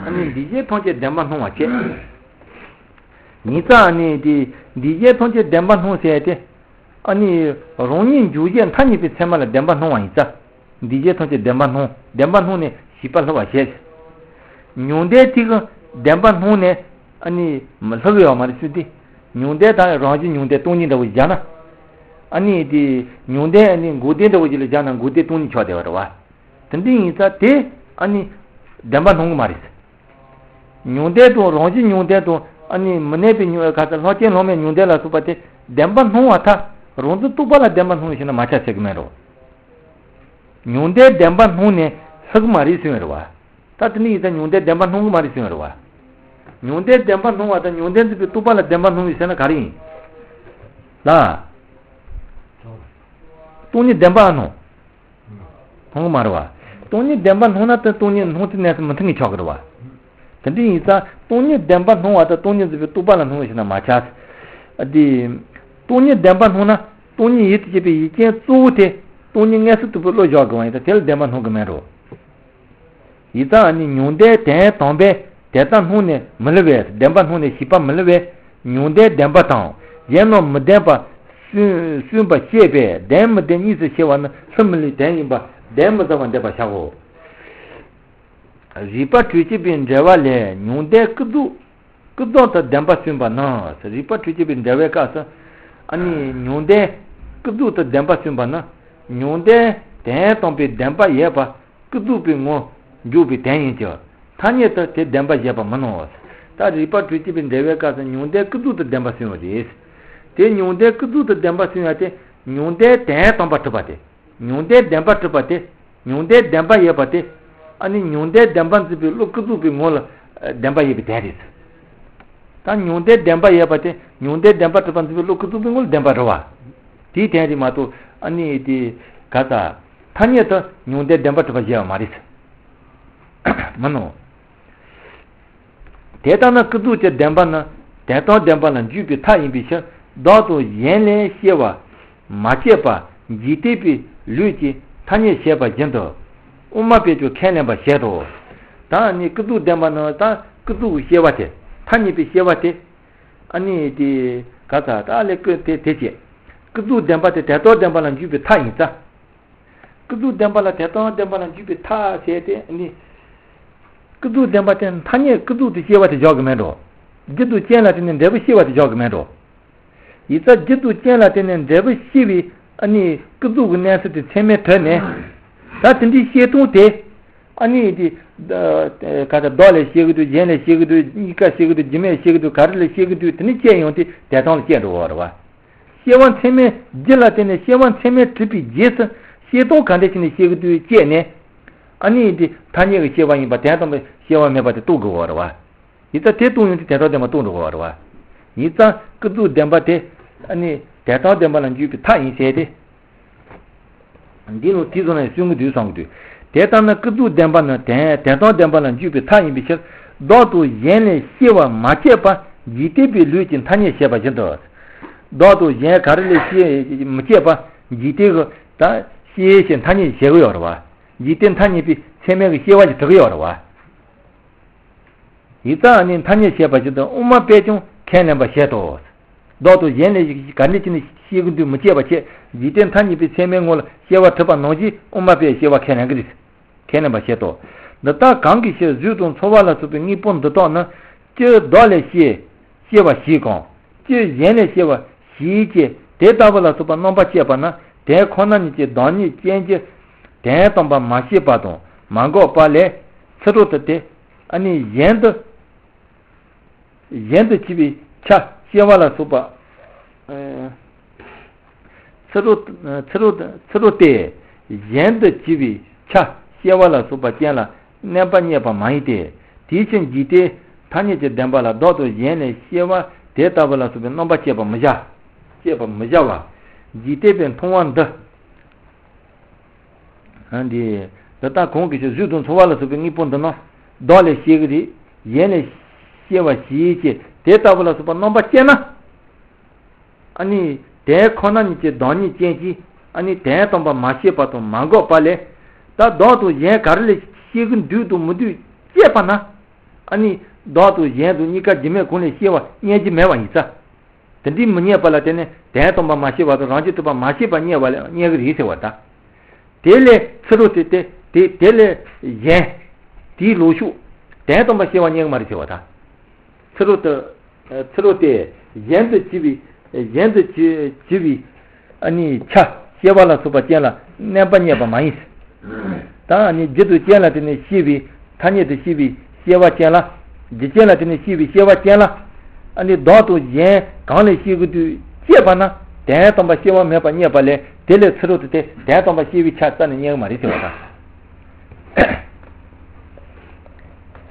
ཨ་ནི་འདི་གཞན་ཐམས་ཅད་བདེན་པ་སྣང་བ་བྱས། ཡིན་ཙང་ཨ་ནི་འདི་འདི་གཞན་ཐམས་ཅད་བདེན་པ་སྣང་ཟེར་ཏེ། ཨ་ནི་རང་ཉིད་འཇོག་བྱེད་ཐ་སྙད་པའི་ཚད་མ་ལ་བདེན་པ་སྣང་བ་ཡིན་ཙང་། འདི་གཞན་ཐམས་ཅད་བདེན་པ་སྣང་། བདེན་པ་སྣང་ནས་ཤེས་པ་སླུ་བར་བྱེད། མྱང་འདས་དེ་གིས་བདེན་པ་སྣང་ནས་ཨ་ནི་མི་སླུ་བའི་བ་མ་རེད་ཟེར་ཏེ། མྱང་འདས་དང་རང་བཞིན་མྱང་འདས་སྟོང་ཉིད་འདྲ་བོ་བཞག་ན། ཨ་ནི་དེ་མྱང་འདས་ཨ་ནི་འགོག་བདེན་འདྲ་བོ་ཞིག་ལ་བཞག་ན་འགོག་བདེན་སྟོང་ཉིད་ཆགས་བསྡད་པ་རེད་བ། དེ་འདྲ་ཡིན་ཙང་དེ་ཨ་ནི་བདེན་པ་སྣང་གི་མ་རེད། མྱང་འདས་དང་རང་བཞིན་མྱང་འདས་དང་ཨ་ནི་མི་གནས་པའི་མྱང་ག་ཚ་ལྷག་བཅས་ལྷག་མེད་མྱང་འདས་ལ་སོགས་པ་དེ་བདེན་པ་སྣང་བ་ཐལ། རང་བཞིན་རྟོག་པ་ལ་བདེན་པ་སྣང་བའི་ཕྱིར་ན་མ་ཁྱབ་ཟེར་གི་མེད་རོ། མྱང་འདས་བདེན་པ་སྣང་ནས་སླུ་གི་མ་རེད་གསུངས་པ་རེད་བ། ད་དེ་འདྲ་ཡིན་ཙང་མྱང་འདས་བདེན་པ་སྣང་གི་མ་རེད་གསུངས་པ་རེད་བ། མྱང་འདས་བདེན་པ་སྣང་བ་དང་མྱང་འདས་འཛིན་པའི་རྟོག་པ་ལ་བདེན་པ་སྣང་བའི་ཕྱིར་ན་ག་རེ་ཡིན། ལ། སྟོང་ཉིད་བདེན་པ་སྣང་། སྣང་གི་མ་རེད་བ། སྟོང་ཉིད་བདེན་པ་སྣང་ན་དེ་སྟོང་ཉིད་སྣང་ཚུལ་གནས་ཚུལ་མི་མཐུན་གྱི་ཆགས་ཀྱི་རེད་བ། དེ་འདྲ་ཡིན་ཙང་སྟོང་ཉིད་བདེན་པ་སྣང་བ་དང་སྟོང་ཉིད་འཛིན་པའི་རྟོག་པ་ལ་སྣང་བའི་ཕྱིར་ན་མ་ཁྱབ། ཨ་དེ། སྟོང་ཉིད་བདེན་པ་སྣང་ན་སྟོང་ཉིད་ཡུལ་དུ་བྱེད་པའི་ཡུལ་ཅན་གཙོ་བོ་དེ་སྟོང་ཉིད་མངོན་སུམ་དུ་བུ་བློ་བཞག་དགོས་པ་ཡིན་ཙང་དེ་ལ་བདེན་པ་སྣང་གི་མེད་རོ། ཡིན་ཙང་ཨ་ནི་མྱང་འདས་དོན་དམ་པས་དེ་ལྟར་སྣང་ནས་མི་སླུ་བས། བདེན་པ་སྣང་ནས་ཤེས་པ་མི་སླུ་བས། མྱང་འདས་བདེན་པ་དང་གཞན་རྣམས་མི་བདེན་པ་གསུངས་པ་ཤེས་པས་བདེན་མི་བདེན་གཉིས་སུ་ཕྱེ་བ་ནི་སླུ་མི་སླུའི་དོན་ཡིན་པ་གདམས་མི་ཟ་བར་འདོད་པར་བྱའོ། རིགས་པ་གྲོལ་བྱེད་པའི་འགྲེལ་པ་ལས་མྱང་འདས་ཀུན་རྫོབ་ཀུན་རྫོབ་ཏུ་བདེན་པ་གསུངས་པ་ན། རིགས་པ་གྲོལ་བྱེད་པའི་འགྲེལ་པའི་སྐབས་སུ་ཨ་ནི་མྱང་འདས་ཀུན་རྫོབ་ཏུ་བདེན་པ་གསུངས་པ་ན་མྱང་འདས་དོན་དམ་པའི་བདེན་པ་ཡོད་པ། ཀུན་རྫོབ་པའི་ངོར་འཇོག་པའི་དོན་ཡིན་ཀྱང་ཐ་སྙད་དུ་དེ་བདེན་པ་བཞེད་པ་མིན་ནོ། ད་རིགས་པ་གྲོལ་བྱེད་པའི་འགྲེལ་པའི་སྐབས་སུ་མྱང་འདས་ཀུན་རྫོབ་ཏུ་བདེན་པ་གསུངས་པ་རེད། དེ་མྱང་འདས་ཀུན་རྫོབ་ཏུ་བདེན་པ་གསུངས་ཡ་དེ་མྱང་འདས་དོན་དམ་པར་གྲུབ་པ་དེ། མྱང་འདས་བདེན་པར་གྲུབ་པ་དེ། མྱང་འདས་བདེན་པ་ཡོད་པ་དེ། ཨ་ནི་མྱང་འདས་བདེན་པར་འཛིན་པའི་བློ་ཀུན་རྫོབ་པའི་ངོ་ལ་བདེན་པ་ཡོད་པའི་དོན་རེད། ད་མྱང་འདས་བདེན་པ་ཡོད་པ་དེ་མྱང་འདས་བདེན་པར་གྲུབ་པར་འཛིན་པའི་བློ་ཀུན་རྫོབ་པའི་ངོ་ལ་བདེན་པ་རེད་བ། དེའི་དོན་རེད་མ་གཏོགས་ཨ་ནི་དེ་ག་ས། ཐ་སྙད་དུ་མྱང་འདས་བདེན་པར་གྲུབ་པ་བཞེད་པ་མ་རེད། མིན་ནོ། དེ་ལྟ་ན་ཀུན་རྫོབ་ཀྱི་བདེན་པ་ནི་དོན་དམ་བདེན་པ་ལ་འཇུག་པའི་མཐའ་ཡིན་པའི་ཕྱིར་བདག་དང་གཞན་ལས་སྐྱེ་བ་མ་སྐྱེས་པ་འཇིག་རྟེན་པའི་ལུགས་ཀྱི་ཐ་སྙད་བྱས་པ་བཞིན་དུ་དབུ་མ་པས་ཀྱང་ཁས་ལེན་པར་བཞེད་དོ། ད་ནི་ཀུན་རྫོབ་བདེན་པ་ནི་ད་ཀུན་རྫོབ་ཀྱི་སྐྱེ་བ་དེ་ཐ་སྙད་པའི་སྐྱེ་བ་དེ་ཨ་ནི་དེ་ག་ས་ད་ལས་ཀུན་དེ་དེ་བྱས་ཀུན་རྫོབ་བདེན་པ་དེ་དོན་དམ་བདེན་པ་ལ་འཇུག་པའི་མཐའ་ཡིན་ཙང་། ཀུན་རྫོབ་བདེན་པ་ལ་དེ་དང་ལྡན་པ་ལ་འཇུག་པའི་མཐའ་ཟེར་ཏེ་ནི། ཀུན་རྫོབ་བདེན་པ་དེ་ཐ་སྙད་ཀུན་རྫོབ་ཏུ་སྐྱེ་བ་དེ་བཞག་གི་མེད་འགྲོ། རྒྱུ་དང་རྐྱེན་ལ་བརྟེན་ནས་འབྲས་བུ་སྐྱེ་བ་དེ་བཞག་གི་མེད་འགྲོ། ཡིན་ཙང་རྒྱུ་དང་རྐྱེན་ལ་བརྟེན་ནས་འབྲས་བུ་སྐྱེ་བའི་ཨ་ནི་ཀུན་རྫོབ་ཀྱི་གནས་ཚུལ་དེ་ཚད་མས་གྲུབ་ནས། ད་དེ་འདྲའི་སྐྱེ་སྟངས་དེ། ཨ་ནི་དེ། ག་ད་བདག་ལས་སྐྱེ་གི་འདུག་གཞན་ལས་སྐྱེ་གི་འདུག་གཉིས་ཀ་སྐྱེ་གི་འདུག་རྒྱུ་མས་སྐྱེ་གི་འདུག་ག་རེ་ལས་སྐྱེ་གི་འདུག་དེ་ནི་སྐྱེ་ཡོང་དུས་དེ་དང་ལ་སྐྱེ་འགྲོ་བ་རེད་བ། སྐྱེ་བ་ཚད་མས་རྒྱུ་ལ་བརྟེན་ནས་སྐྱེ་བ་ཚད་མས་གྲུབ་པའི་རྗེས་སུ་སྐྱེ་སྟངས་ག་འདྲ་བྱས་ནས་སྐྱེ་གི་འདུག་དཔྱད་ནས། ཨ་ནི་དེ་ཐ་སྙད་ཀྱི་སྐྱེ་བ་ཡིན་པ་དོན་དམ་པའི་སྐྱེ་བ་མེད་པ་དེ་རྟོགས་དགོས་པ་རེད་བ། ཡིན་ཙང་དེ་རྟོགས་ཡོང་དུས་དོན་དམ་བདེན་པ་རྟོགས་འགྲོ་དགོས་པ་རེད་བ། ཡིན་ཙང་ཀུན་རྫོབ་བདེན་པ་དེ་ཨ་ནི་དོན་དམ་བདེན་པ་ལ་འཇུག་པའི་མཐའ་ཡིན་ཟེར་ཏེ། འདི་ནི་དེ་ཚོ་ནས་གསུང་གི་འདུག་བསམ་གྱི་འདུག་དེ་ལྟར་ན་ཀུན་རྫོབ་བདེན་པ་ནི་དོན་དོན་དམ་བདེན་པ་ལ་འཇུག་པའི་མཐའ་ཡིན་པའི་ཕྱིར། བདག་དང་གཞན་ལས་སྐྱེ་བ་མ་སྐྱེས་པ་འཇིག་རྟེན་པའི་ལུགས་ཀྱི་ཐ་སྙད་བཤད་པ་བཞིན་དུ། བདག་དང་གཞན་ག་རེ་ལས་སྐྱེ་མི་སྐྱེས་པ་འཇིག་རྟེན་གྱི་ད་སྐྱེ་ཞེས་ཐ་སྙད་བྱེད་ཀྱི་ཡོད་རེད་བ། འཇིག་རྟེན་ཐ་སྙད་པའི་ཚད་མའི་གི་སྐྱེ་བ་ཞིག་གྲུབ་ཀྱི་ཡོད་རེད་བ། ཡིན་ཙང་ནི་ཐ་སྙད་བཤད་པ་བཞིན་དུ་དབུ་མ་པས་ཀྱང་ཁས་ལེན་པར་བྱེད་དོ། བདག་དང་གཞན་ལས་ག་ནས་ཀྱང་ནི་སྐྱེ་གི་འདུག་མི་སྐྱེས་པ་ཆེ། འཇིག་རྟེན་ཐ་སྙད་པའི་ཚད་མའི་ངོ་ལ་སྐྱེ་བ་གྲུབ་པ་ནང་བཞིན་དབུ་མ་པས་སྐྱེ་བ་ཁས་ལེན་གྱི་རེད། ཁས་ལེན་པར་བྱེད་དོ། འདི་ལྟར་གང་གི་ཕྱིར་གཟུགས་དང་ཚོར་བ་ལ་སོགས་པའི་དངོས་པོ་འདི་དག་ནི་སྤྱིར་བདག་ལས་སྐྱེ། སྐྱེ་བ་ཞེས་གང་། སྤྱིར་གཞན་ལས་སྐྱེ་བ་ཞེས་བྱ་དེ་ལྟ་བུ་ལ་སོགས་པ་རྣམ་པར་དཔྱད་པ་ན་དོན་ཁོ་ན་ཉིད་ཀྱི་བདག་ཉིད་ཅན་གྱི་དོན་དམ་པར་མ་ཤེས་པ་དང་མ་འགགས་པ་ལས་ཚུ་རོལ་ཏུ་སྟེ། ཨ་ནི་གཞན་དུ། གཞན་དུ་སྐྱེ་བའི་ཆ་སྐྱེ་བ་ལ་སོགས་པ། ཚུ་རོལ་ཚུ་རོལ་ཚུ་རོལ་ཏེ། གཞན་དུ་སྐྱེ་བའི་ཆ་སྐྱེ་བ་ལ་སོགས་པ་ཅན་ལ་གནས་པ་རྙེད་པ་མ་ཡིན་ཏེ། དེའི་ཕྱིར་འཇིག་རྟེན་ཐ་སྙད་ཀྱི་བདེན་པ་ལ་བདག་དང་གཞན་ལས་སྐྱེ་བ་དེ་ལྟ་བུ་ལ་སོགས་པའི་རྣམ་པ་དཔྱད་པར་མི་བྱ། དཔྱད་པར་མི་བྱ་བ། འཇིག་རྟེན་པས་མཐོང་བ་འདི། འདི། འདི་ལྟར་གང་གི་ཕྱིར་གཟུགས་དང་ཚོར་བ་ལ་སོགས་པའི་དངོས་པོ་འདི་རྣམས་བདག་ལས་སྐྱེ་གི་རེད། གཞན་ལས་སྐྱེ་བ་ཞེས་བྱ་དེ་ལྟ་བུ་ལ་སོགས་པ་རྣམ་པ་དཔྱད་ན། ཨ་ནི་དོན་ཁོ་ན་ཉིད་ཀྱི་བདག་ཉིད་ཅན་གྱིས་ཨ་ནི་དོན་དམ་པར་མ་ཤེས་པ་དང་མ་འགགས་པ་ལས། ད་བདག་དང་གཞན་ག་རེ་ལས་སྐྱེ་གི་འདུག་དང་མི་འདུག་དཔྱད་པ་ན། ཨ་ནི་བདག་དང་གཞན་དང་གཉིས་ཀ་རྒྱུ་མེད་གང་ལས་སྐྱེ་བ་རྙེད་རྒྱུ་མེད་པ་ཡིན་ཙང་། དེ་འདྲའི་མི་རྙེད་པ་ལ་བརྟེན་ནས་དོན་དམ་པར་མ་ཤེས་པ་དང་རང་རྒྱུད་གྲུབ་པ་མ་ཤེས་པ་རྙེད་པ་ལ་རྙེད་ཀྱི་རེད་ཟེར་བ་དང་། དེ་ལས་ཚུ་རོལ་ཏེ་དེ་དེ་དེ་ལས་གཞན། དེའི་ལོག་ཕྱོགས། དོན་དམ་པར་ཤེས་པ་རྙེད་ཀྱི་མ་རེད་ཟེར་བ་དང་། ཚུ་རོལ་ཏེ། ཚུ་རོལ་ཏེ། གཞན་དུ་སྐྱེ་བའི། གཞན་དུ་སྐྱེ་སྐྱེ་བའི། ཨ་ནི་ཆ་སྐྱེ་བ་ལ་སོགས་པ་ཅན་ལ་གནས་པ་རྙེད་པ་མ་ཡིན། ད་ཨ་ནི་རྒྱུ་དང་རྐྱེན་ལ་བརྟེན་ནས་སྐྱེ་བའི་ཐ་སྙད་དུ་སྐྱེ་བའི་སྐྱེ་བ་ཅན་ལ། རྒྱུ་རྐྱེན་ལ་བརྟེན་ནས་སྐྱེ་བའི་སྐྱེ་བ་ཅན་ལ། ཨ་ནི་བདག་དང་གཞན་གང་ལས་སྐྱེ་གི་འདུག་དཔྱད་པ་ན་དོན་དམ་པར་སྐྱེ་བ་མེད་པ་རྙེད་པ་ལས་དེ་ལས་ཚུ་རོལ་ཏེ་དོན་དམ་པར་སྐྱེ་བའི་ཆ་རྩ་ནས་རྙེད་ཀྱི་མ་རེད་ཟེར་བ་དང་།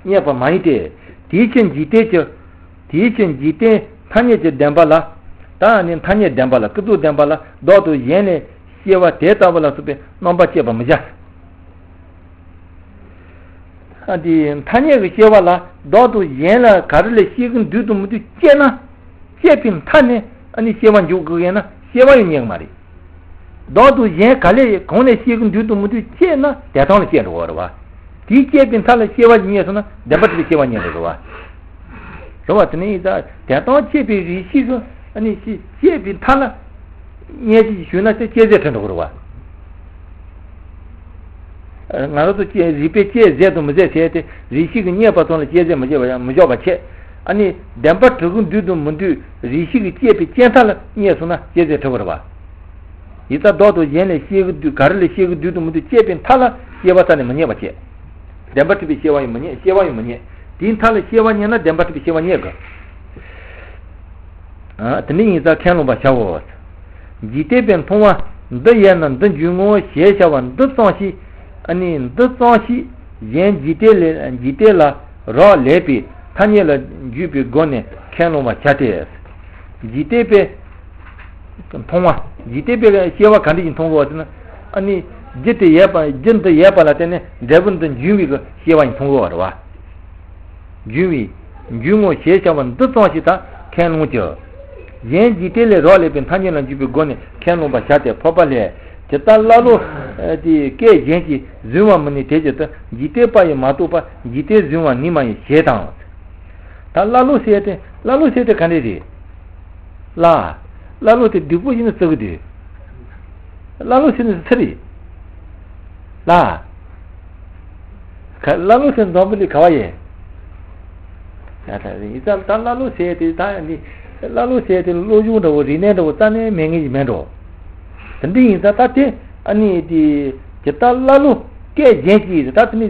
རྙེད་པ་མ་ཡིན་ཏེ། དེའི་ཕྱིར་འཇིག་རྟེན་གྱི། དེའི་ཕྱིར་འཇིག་རྟེན་ཐ་སྙད་ཀྱི་བདེན་པ་ལ། ད་ནི་ཐ་སྙད་བདེན་པ་ལ་ཀུན་རྫོབ་བདེན་པ་ལ་བདག་དང་གཞན་ལས་སྐྱེ་བ་དེ་ལྟ་བུ་ལ་སོགས་པའི་རྣམ་པ་དཔྱད་པར་མི་བྱ། ཨ་དེ་ཐ་སྙད་ཀྱི་སྐྱེ་བ་ལ་བདག་དང་གཞན་ལ་ག་རེ་ལས་སྐྱེ་གི་འདུག་དང་མི་འདུག་དཔྱད་ན། དཔྱད་པའི་མཐའ་ནས་ཨ་ནི་སྐྱེ་བ་འཇོག་དགོས་ཡིན་ན་སྐྱེ་བ་ཡང་རྙེད་ཀྱི་མ་རེད། བདག་དང་གཞན་ག་ལས་གང་ལས་སྐྱེ་གི་འདུག་དང་མི་འདུག་དཔྱད་ན་དོན་དམ་ལ་སྐྱེ་འགྲོ་བ་རེད་བ། དེའི་དཔྱད་པའི་མཐའ་ལ་སྐྱེ་བ་རྙེད་སོང་ན་བདེན་པར་གྲུབ་པའི་སྐྱེ་བ་རྙེད་འགྲོ་རེད་བ། རེད་བ། དེ་ནས་ཡིན་ཙང་དོན་དམ་དཔྱད་པའི་རིགས་ཤིག་གི་ཨ་ནི་དཔྱད་པའི་མཐའ་ལ་རྙེད་ཀྱི་ཞུས་ན་དེ་དཔྱད་རྫས་གྲུབ་འགྲོ་གི་རེད་བ། ང་རང་ཚོ་དཔྱད་རིགས་པས་དཔྱད་ཟེར་དང་མི་ཟེར་བྱས་ཏེ་རིགས་ཤིག་གི་རྙེད་པ་ཙམ་ལ་དཔྱད་ཟེར་མི་བྱེད་པ་ཡང་མི་འཇོག་པ་བྱས། ཨ་ནི་བདེན་པར་གྲུབ་ཀྱི་འདུག་དང་མི་འདུག་རིགས་ཤིག་གི་དཔྱད་པའི་དཔྱད་མཐའ་ལ་རྙེད་སོང་ན་དཔྱད་ཟེར་གྲུབ་པ་རེད་བ། ཡིན་ཙང་བདག་དང་གཞན་ལས་སྐྱེ་གི་འདུག་ག་རེ་ལས་སྐྱེ་གི་འདུག་དང་མི་འདུག་དཔྱད་པའི་མཐའ་ལ་སྐྱེ་བ་རྩ་ནས་མི་རྙེད་པ་བྱས། བདེན་པར་གྲུབ་པའི་སྐྱེ་བ་ཡང་མི་རྙེད། སྐྱེ་བ་ཡང་མི་རྙེད། དེའི་མཐའ་ལ་སྐྱེ་བ་རྙེད་ན་བདེན་པར་གྲུབ་པའི་སྐྱེ་བ་རྙེད་དགོས། ཨ། དེ་འདྲ་ཡིན་ཙང་ཁས་བླངས་པར་བྱའོ། འཇིག་རྟེན་པས་མཐོང་བ་འདི་ཡལ་ན་འདི་འབྱུང་ངོ་ཞེས་བྱ་བ་འདི་ཙམ་ཞིག་ཨ་ནི་འདི་ཙམ་ཞིག་གཞན་འཇིག་རྟེན་ལས་འཇིག་རྟེན་ལ་རག་ལས་པའི་ཐ་སྙད་ལ་འཇུག་པའི་སྒོ་ནས་ཁས་བླངས་པར་བྱ་སྟེ། འཇིག་རྟེན་པས་མཐོང་བ། འཇིག་རྟེན་པས་སྐྱེ་བ་ག་འདྲ་ཞིག་མཐོང་དགོས་པ་ཟེར་ན། ཨ་ནི་རྒྱུ་དེ་ཡལ་བ། རྒྱུ་འདི་ཡལ་བ་ལ་བརྟེན་ནས་འབྲས་བུ་འདི་འབྱུང་བའི་སྐྱེ་བ་ཞིག་མཐོང་དགོས་པ་རེད་བ། འབྱུང་བའི། འབྱུང་ངོ་ཞེས་བྱ་བ་འདི་ཙམ་ཞིག་ད་ཁས་བླངས་ཀྱི། གཞན་འཇིག་རྟེན་ལས་རག་ལས་པའི་ཐ་སྙད་ལ་འཇུག་པའི་སྒོ་ནས་ཁས་བླངས་པར་བྱ་སྟེ། འཕགས་པ་ལས། ཇི་ལྟར་ཀླ་ཀློ། ཨ། དེ་སྐད་གཞན་གྱིས་བཟུང་བ་མི་ནུས་དེ་བཞིན་དུ་འཇིག་རྟེན་པ་ཡིས་མ་རྟོགས་པ་འཇིག་རྟེན་བཟུང་བ་ནུས་མ་ཡིན་ཞེས་དང་། ད་ཀླ་ཀློ་ཟེར་ཏེ་ཀླ་ཀློ་ཟེར་ཏེ་ག་འདྲ་རེད། ཀླ། ཀླ་ཀློ་དེ་སྡུག་པོ་ཡིན་ན་བརྩི་གི་འདུག་ཀླ་ཀློ་ཟེར་ནས་ཚུར་རེད། ལ། ཀ་ཀླ་ཀློ་ཟེར་འཛམ་བུ་གླིང་ག་བ་ཡིན། ཡ་ད་ཡིན་ཙང་ད་ཀླ་ཀློ་ཟེར་དེ་ད་ནི་ཀླ་ཀློ་ཟེར་དེ་བློ་སྦྱོང་འདྲ་བོ་རིག་གནས་འདྲ་བོ་རྩ་ནས་མེད་ངེས་ཀྱི་མེད་འགྲོ། དེ་འདྲ་ཡིན་ཙང་ད་དེ་ཨ་ནི་དེ་ཇི་ལྟར་ཀླ་ཀློ་སྐད་གཞན་གྱིས་ད་དེ་ནི་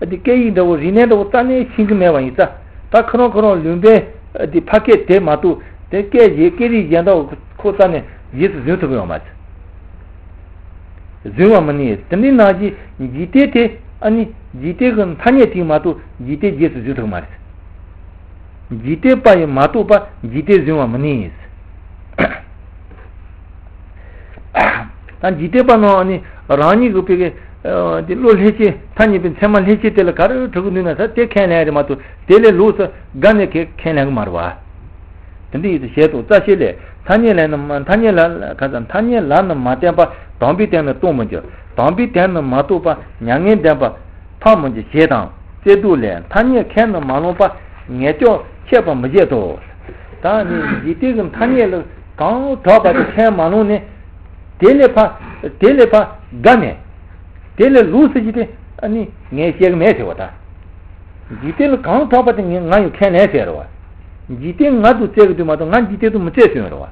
ཨ་དེ་སྐད་ཡིག་འདྲ་བོ་རིག་གནས་འདྲ་བོ་རྩ་ནས་ཤེས་ཀྱི་མེད་པ་ཡིན་ཙང་ད་ཁོ་རང་ཁོ་རང་ལུང་པའི་ཨ་དེ་ཕ་སྐད་དེ་མ་གཏོགས་དེ་སྐད་གཞན་སྐད་རིགས་གཞན་དག་ཁོ་རྩ་ནས་རྗེས་སུ་འཛིན་ཐུབ་ཀྱི་ཡོད་མ་རེད། འཛིན་པ་མི་ནུས། དེ་འདྲའི་ནང་བཞིན་འཇིག་རྟེན་དེ་ཨ་ནི་འཇིག་རྟེན་གྱི་ཐ་སྙད་དེ་མ་གཏོགས་འཇིག་རྟེན་རྗེས་སུ་འཛིན་ཐུབ་མ་རེད། འཇིག་རྟེན་པ་ཡིས་མ་རྟོགས་པ་འཇིག་རྟེན་འཛིན་པ་མི་ནུས། ད་འཇིག་རྟེན་པ་རྣམས་ཨ་ནི་རང་ཉིད་ཀྱི་པའི་དེ་བློ་ལྷན་སྐྱེས་ཐ་སྙད་པའི་མཚན་མ་ལྷན་སྐྱེས་དེ་ལ་ག་རེ་གྲུབ་ཀྱི་འདུག་ན་ད་དེ་ཁས་ལེན་རེད་མ་གཏོགས་དེ་ལས་ལོགས་སུ་དགག་ནས་ཁས་ཁས་ལེན་གྱི་མ་རེད་བ། དེ་འདྲ་ཡིན་དུ་བྱེད་དོ་རྩ་ཤེ་ལས་ཐ་སྙད་ལ་ནི་མ་ཐ་སྙད་ལ་ག་ས་ཐ་སྙད་ལ་ནི་མ་བརྟེན་པ་དམ་པའི་དོན་ནི་སྟོན་མི་འགྱུར། དམ་པའི་དོན་ནི་མ་རྟོགས་པ་མྱ་ངན་འདས་པ་འཕགས་མི་འགྱུར་ཞེས་དང་རྩོད་བསྡུ་ལས་ཐ་སྙད་ཁས་ནི་མ་བླངས་པ་ངེས་སྐྱོབ་ཁྱད་པར་མི་བྱེད་དོ། ད་ནི་འཇིག་རྟེན་གྱི་ཐ་སྙད་ལ་གང་གྲགས་པ་དེ་ཁས་མ་བླངས་ནས་དེ་ལས་ཕ་དེ་ལས་ཕ་དགའ་ནས་དེ་ལས་ལོགས་སུ་ཅི་སྟེ་ཨ་ནི་ངས་བཤད་གི་མེད་ཟེར་བ་ད། འཇིག་རྟེན་ལ་གང་གྲགས་པ་དེ་ངས་ང་ཡང་ཁས་ལེན་ཟེར་རེད་བ། འཇིག་རྟེན་ང་དང་རྩོད་གི་དུས་མ་གཏོགས་ང་འཇིག་རྟེན་དང་མི་རྩོད་ཟེར་རེད་བ།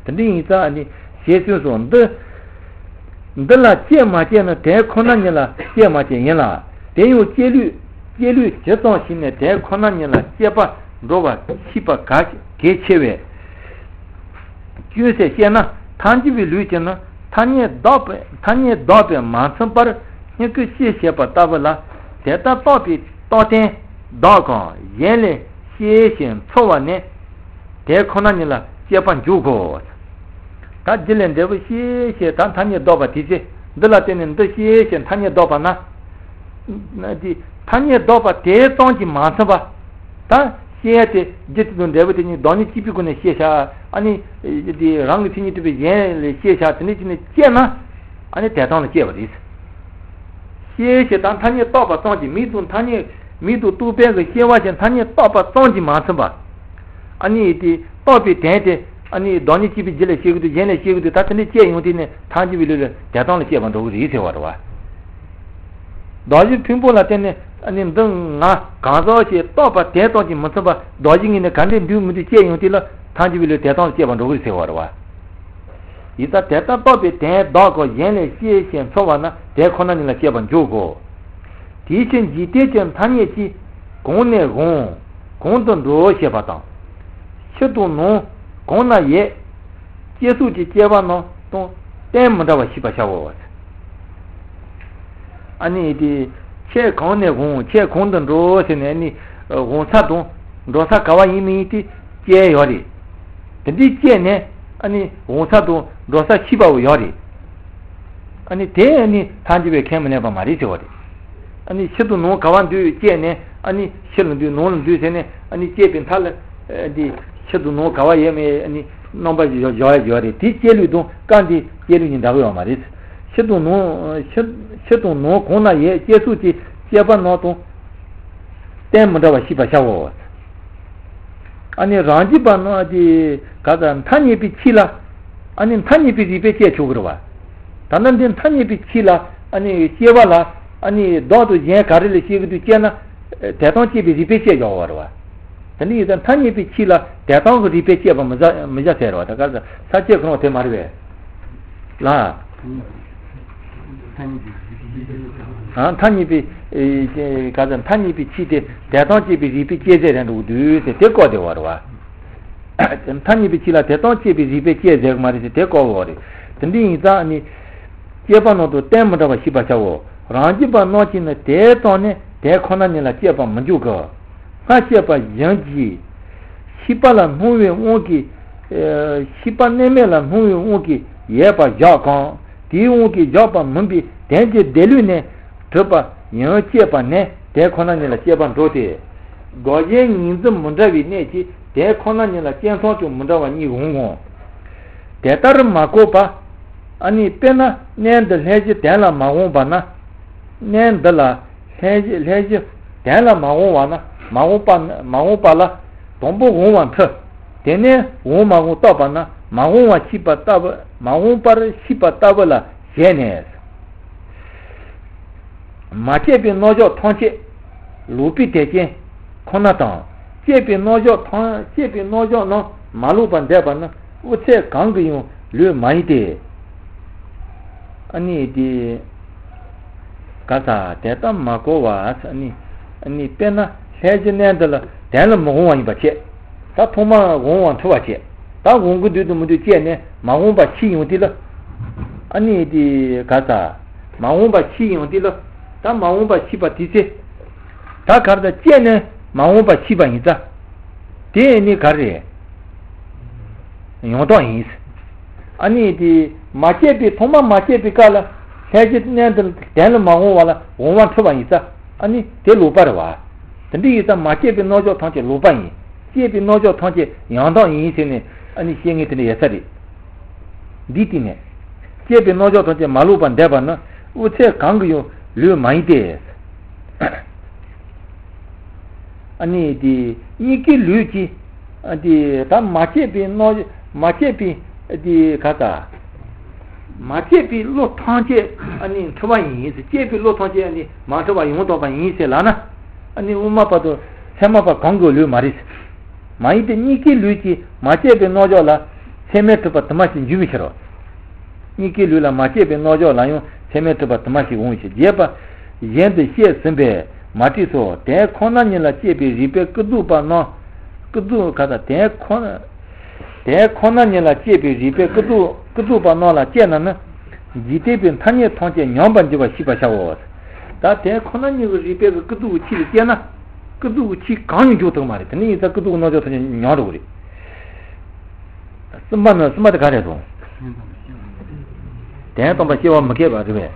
དེ་འདྲ་ཡིན་ཙང་ཨ་ནི་ཞེས་གསུངས་སོ། འདི་འདི་ལ་དཔྱད་མ་དཔྱད་ན་དེ་ཁོ་ན་ཉིད་ལ་དཔྱད་མ་དཔྱད་ཡིན་ལ། དེ་ཡང་དཔྱད་ལུས་དཔྱད་ལུས་ཇི་ཙམ་ཞིག་ནས་དེ་ཁོ་ན་ཉིད་ལ་དཔྱད་པ་འགྲོ་བ་ཤེས་པ་གལ་གལ་ཆེ་བས། ཅུང་ཟད་བཤད་ན་ཐལ་འགྱུར་བའི་ལུགས་ཀྱིས་ནི་ཐ་སྙད་བདག་པས་ཐ་སྙད་བདག་པས་མ་མཚོན་པར་སྙིང་གི་ཤེས་བྱེད་པ་ལྟ་བུ་ལ་དེ་ལྟར་བཏགས་པའི་རྟགས་ལྡན་བདག་གམ་གཞན་ལས་ཤེས་ཤིང་ཚོར་བ་ནི་དེ་ཁོ་ན་ཉིད་ལ་དཔྱད་པར་འཇུག་གོ། ད་འདི་ལས་འདས་པོ་ཤེས་ཤེས་དང་ཐ་སྙད་བདག་པ་དེ་ཚེ་འདི་ལ་བརྟེན་ནས་འདི་ཤེས་ཤེས་ཐ་སྙད་བདག་པ་ན། ན་དེ་ཐ་སྙད་བདག་པ་དེ་ཙམ་གྱིས་མ་ཚིམ་པ། ད་ཤེས་ཡ་དེ་རྒྱུ་དེ་དང་འབྲས་བུ་དེ་གཉིས་བདག་ཉིད་གཅིག་པའི་སྒོ་ནས་ཤེས་བྱ་ཨ་ནི་དེ་རང་གི་མཚན་ཉིད་གྲུབ་པའི་གཞན་ལས་ཤེས་བྱ་དེ་འདྲ་བྱས་ནས་དཔྱད་ན་ཨ་ནི་དེ་དོན་ལ་དཔྱད་པ་རེད། ཤེས་བྱེད་དང་ཐ་སྙད་བཏགས་པ་ཙམ་གྱིས་མིག་དང་ཐ་སྙད་མིག་དང་རྟོག་པའི་གི་ཤེས་པ་ཞིག་ཐ་སྙད་བཏགས་པ་ཙམ་གྱིས་མ་ཚིམ་པ། ཨ་ནི་དེ་བཏགས་པའི་དོན་དེ་ཨ་ནི་བདག་ཉིད་གཅིག་པའི་རྒྱུད་ལ་ཤེས་ཀྱི་འདུག་གཞན་ལ་ཤེས་ཀྱི་འདུག་ད་དེ་འདྲ་དཔྱད་ཡོང་དུས་ནས་ཐལ་འགྱུར་བའི་ལུགས་ལ་དེ་དོན་ལ་དཔྱད་པར་འགྲོ་གི་རེད་ཟེར་བ་རེད་བ། བདག་གཞན་ཕུང་པོ་ལ་བརྟེན་ནས་ཨ་ནི་འདི་ང་གང་ཟག་ཞེས་བཏགས་པ་དེ་ཙམ་གྱིས་མི་ཚིམ་པར་བདག་གཞན་གཉིས་ནི་ག་འདྲས་འདུག་མི་འདུག་དཔྱད་ཡོང་དུས་ལ་ཐལ་འགྱུར་བའི་ལུགས་དེ་དོན་ལ་དཔྱད་པར་འགྲོ་གི་རེད་ཟེར་བ་རེད་བ། ཡིན་ཙང་དེ་ལྟར་བཏགས་པའི་དོན་བདག་གམ་གཞན་ལས་ཤེས་ཤིང་ཚོར་བ་ན་དེ་ཁོ་ན་ཉིད་ལ་དཔྱད་པར་འཇུག་གོ། དེའི་ཕྱིར་འཇིག་རྟེན་གྱི་ཐ་སྙད་ཀྱིས་གང་ནས་འོང་གང་དུ་འགྲོ་ཞེས་པ་དང་། ཕྱི་དང་ནང་གང་ན་ཡོད་ཅེས་སོགས་ཀྱི་དཔྱད་པ་རྣམས་དང་གཏན་མི་འདྲ་བར་ཤེས་པར་བྱའོ། ཨ་ནི་དེ་ཁྱེད་གང་ནས་འོང་ཁྱེད་གང་དུ་འགྲོ་ཟེར་ནས་ཨ་ནི་འོང་ས་དང་འགྲོ་ས་ག་བ་ཡིན་མིན་དེ་དཔྱད་ཡོད་རེད། དེ་འདྲའི་དཔྱད་ནས་ཨ་ནི་འོང་ས་དང་འགྲོ་ས་ཤེས་པ་བོ་ཡོད་རེད། ཨ་ནི་དེ་ཨ་ནི་ཐལ་འགྱུར་བས་ཁས་མི་ལེན་པ་མ་རེད་ཟེར་བ་རེད། ཨ་ནི་ཕྱི་དང་ནང་ག་བ་འདུག་དཔྱད་ནས་ཨ་ནི་ཕྱི་ལ་འདུག་ནང་ལ་འདུག་ཟེར་ནས་ཨ་ནི་དཔྱད་པའི་མཐའ་ལ་ཨ་འདི་ཕྱི་དང་ནང་ག་བ་ཡོད་མེད་ཨ་ནི་རྣམ་པ་བཞག་བཞག་ཡ་ཡོད་རེད། དེ་དཔྱད་ལུགས་དང་སྐབས་འདི་དཔྱད་ལུགས་གཉིས་འདྲ་གི་ཡོད་མ་རེད། ཕྱི་དང་ནང་ཕྱི་ཕྱི་དང་ནང་གང་ན་ཡོད་ཅེས་སོགས་ཀྱི་དཔྱད་པ་རྣམས་དང་གཏན་མི་འདྲ་བར་ཤེས་པར་བྱའོ། ཨ་ནི་རང་རྒྱུད་པ་རྣམས་ཀྱི་ག་ས་ཐ་སྙད་པའི་ཆོས་ལ་ཨ་ནི་ཐ་སྙད་པའི་རིགས་པས་དཔྱད་ཆོག་གི་རེད་བ། ད་ནི་འདི་ཐ་སྙད་པའི་ཆོས་ལ་ཨ་ནི་དཔྱད་པ་ལ་ཨ་ནི་བདག་དང་གཞན་ག་རེ་ལ་བཤད་ཀྱི་འདུག་དཔྱད་ན་དེ་དང་བཅས་པའི་རིགས་པས་དཔྱད་ཆོག་པ་རེད་བ། དེ་འདྲ་ཡིན་ཙང་ཐ་སྙད་པའི་ཆོས་ལ་དེ་དང་གི་རིགས་པས་དཔྱད་པ་མི་བྱ་མི་བྱ་ཟེར་བ་ད་ག་ས་ས་བཅད་ཁོ་རང་དེ་མ་རེད་བས། ལ། ཨ་ཐ་སྙད་པའི་ཨེ་ག་ས་ཐ་སྙད་པའི་ཆོས་དེ་དེ་དང་བཅས་པའི་རིགས་པས་དཔྱད་ཟེར་རན་འགྲོ་གི་འདུག་ཟེར་དེ་བཀོད་བསྡད་པ་རེད་བ། ཐ་སྙད་པའི་ཆོས་ལ་དེ་དང་བཅས་པའི་རིགས་པས་དཔྱད་ཟེར་གི་མ་རེད་ཟེར་དེ་བཀོད་པ་རེད། དེ་འདྲ་ཡིན་ཙང་ནི། དཔྱད་པ་རྣམས་དང་གཏན་མི་འདྲ་བར་ཤེས་པར་བྱའོ། རང་རྒྱུད་པ་རྣམས་ཀྱིས་ནི་དེ་ཙམ་ནས་དེ་ཁོ་ན་ཉིད་ལ་དཔྱད་པར་མི་འཇུག་གི། སྔར་བཤད་པ་བཞིན་གྱིས། ཤེས་པ་ལ་སྣང་བའི་དབང་གིས། ཨེ་ཤེས་པ་གནས་མེད་ལ་སྣང་བའི་དབང་གིས་ཡོད་པར་བཞག་གམ། དེའི་དབང་གིས་བཞག་པ་མིན་པའི་དོན་གྱི་སྡེ་ལུས་ནས་གྲུབ་པ་ཡིན་དཔྱད་པ་ནི་དེ་ཁོ་ན་ཉིད་ལ་དཔྱད་པར་འགྲོ་སྟེ། བདག་གཞན་ངོས་འཛིན་མི་འདྲ་བའི་གནད་ཀྱིས་དེ་ཁོ་ན་ཉིད་ལ་དཔྱད་མཚམས་ཀྱང་མི་འདྲ་བ་གཉིས་འོང་ངོ་། དེ་ལྟར་མ་བཀོད་པ། ཨ་ནི་དཔེར་ན་གནས་འདི་ལྷན་གཞི་དོན་ལ་མ་དབང་བ་ན། གནས་འདི་ལ་ལྷན་གཞི་ལྷན་གཞི་དོན་ལ་མ་དབང་བ་ན་མ་དབང་པ་མ་དབང་པ་ལ་དང་པོ་དབང་བ་འཁྲུལ། དེ་ནས་དབང་མ་དབང་བརྟགས་པ་ན་མ་དབང་བ་ཤེས་པ་ལྟ་བུ་མ་དབང་པར་ཤེས་པ་ལྟ་བུ་ལ་བྱས་ནས། མ་སྐྱེས་པའི་རྣམ་གཞག་ཐམས་ཅད་ལོག་པའི་དད་ཅན་ཁོ་ན་དང་། སྐྱེས་པའི་རྣམ་གཞག་ཐམས་སྐྱེས་པའི་རྣམ་གཞག་རྣམས་མ་ལོག་པར་འདོད་པ་ནི་དབུ་ཚད་གང་གིས་ཡང་ལུས་མ་ཡིན་ཏེ། ཨ་ནི་དེ་ག་ས་དེ་ལྟར་མ་གོ་བ། ཨ་ནི་ཨ་ནི་དཔེར་ན་ལྷས་བྱིན་གནས་འདི་ལ་དོན་ལ་མི་དབང་བ་ཡིན་པ་བྱས། ད་ཐོག་མར་དབང་བ་འཁྲུལ་བ་བྱས། ད་དབང་གི་འདོད་དུ་མི་འདོད་བཅས་ནས་མ་འོངས་པ་ཕྱིས་ཡོང་དུས་ལ། ཨ་ནི་དེ་ག་ས་མ་འོངས་པ་ཕྱིས་ཡོང་དུས་ལ། ད་མ་འོངས་པ་ཕྱིས་པ་དེ་ཚེ། ད་ག་རེ་ད་བཅས་ནས་མ་འོངས་པ་ཕྱིས་པ་ཡིན་ཙང་། དེ་ནི་ག་རེ་རེད། ཡང་དག་ཡིན། ཨ་ནི་དེ་མ་སྐྱེས་པའི་ཐོག་མ་མ་སྐྱེས་པའི་སྐབས་ལ་ལྷས་བྱིན་གནས་འདི་ལ་དོན་ལ་མ་འོང་བ་ལ་འོང་བ་འཁྲུལ་བ་ཡིན་ཙང་། ཨ་ནི་དེ་ལོག་པ་རེད་བ། དེ་འདྲ་ཡིན་ཙང་མ་སྐྱེས་པའི་རྣམ་གཞག་ཐམས་ཅད་ལོག་པ་ཡིན། སྐྱེས་པའི་རྣམ་གཞག་ཐམས་ཅད་ཡང་དག་ཡིན་ཟེར་ནས་ཨ་ནི་བཤད་མཁན་དེ་འདྲ་ཡོད་ས་རེད། འདིའི་སྟེང་ནས། སྐྱེས་པའི་རྣམ་གཞག་ཐམས་ཅད་མ་ལོག་པར་འདོད་པ་ནི་དབུ་ཚད་གང་གིས་ཡང་ལུས་མ་ཡིན་ཏེ། ཨ་ནི་དེ་གཉིས་ཀའི་ལུས་ཀྱི་ཨ་དེ་ད་མ་སྐྱེས་པའི་རྣམ་མ་སྐྱེས་པའི་དེ་ག་ད། མ་སྐྱེས་པའི་བློ་ཐམས་ཅད་ཨ་ནི་འཁྲུལ་བ་ཡིན། སྐྱེས་པའི་བློ་ཐམས་ཅད་ཨ་ནི་མ་འཁྲུལ་བ་ཡང་དག་པ་ཡིན་ཟེར་ལབ་ན། ཨ་ནི་དབུ་མ་པ་དང་ཚད་མ་པ་གང་གི་ལུས་མ་རེད། མ་ཡིན་ཏེ་གཉིས་ཀའི་ལུས་ཀྱི་མ་སྐྱེས་པའི་རྣམ་གཞག་ལ་ཚད་མས་གྲུབ་པ་དུ་མ་ཞིག་འཇུག་མི་ཤེས་རོ། གཉིས་ཀའི་ལུས་ལ་མ་སྐྱེས་པའི་རྣམ་གཞག་ལ་ཡང་ཚད་མས་གྲུབ་པ་དུ་མ་ཞིག་འོང་ཞེས་རྒྱས་པ་གཞན་དུ་བཤད་ཟིན་པས་མ་བྲིས་སོ། དེ་ཁོ་ན་ཉིད་ལ་སྐྱེས་པའི་རིགས་པས་ཀུན་རྫོབ་པ་རྣམས། ཀུན་རྫོབ་ག་ད་དེ་ཁོ་ན། དེ་ཁོ་ན་ཉིད་ལ་སྐྱེས་པའི་རིགས་པས་ཀུན་རྫོབ་ཀུན་རྫོབ་པ་རྣམས་ལ་དཔྱད་ན་ནི། འཇིག་རྟེན་པའི་ཐ་སྙད་ཐམས་ཅད་ཉམས་པར་འགྱུར་བ་ཤེས་པར་བྱའོ། ད་དེ་ཁོ་ན་ཉིད་ཀྱི་རིགས་པས་ཀྱི་ཀུན་རྫོབ་ཀྱི་ཆོས་ལ་དཔྱད་ན། ཀུན་རྫོབ་ཀྱི་ཆོས་གང་ཡང་འཇོག་ཐུབ་མ་རེད། དེ་ནི་ཡིན་ཙང་ཀུན་རྫོབ་ཀྱི་རྣམ་གཞག་ཐམས་ཅད་ཉམས་འགྲོ་གི་རེད། གསུམ་པ་ནི་གསུམ་པ་དེ་ག་རེ་རེད་དོ། དོན་དམ་པར་སྐྱེ་བ་མི་སྐྱེ་བ་རེད་པས།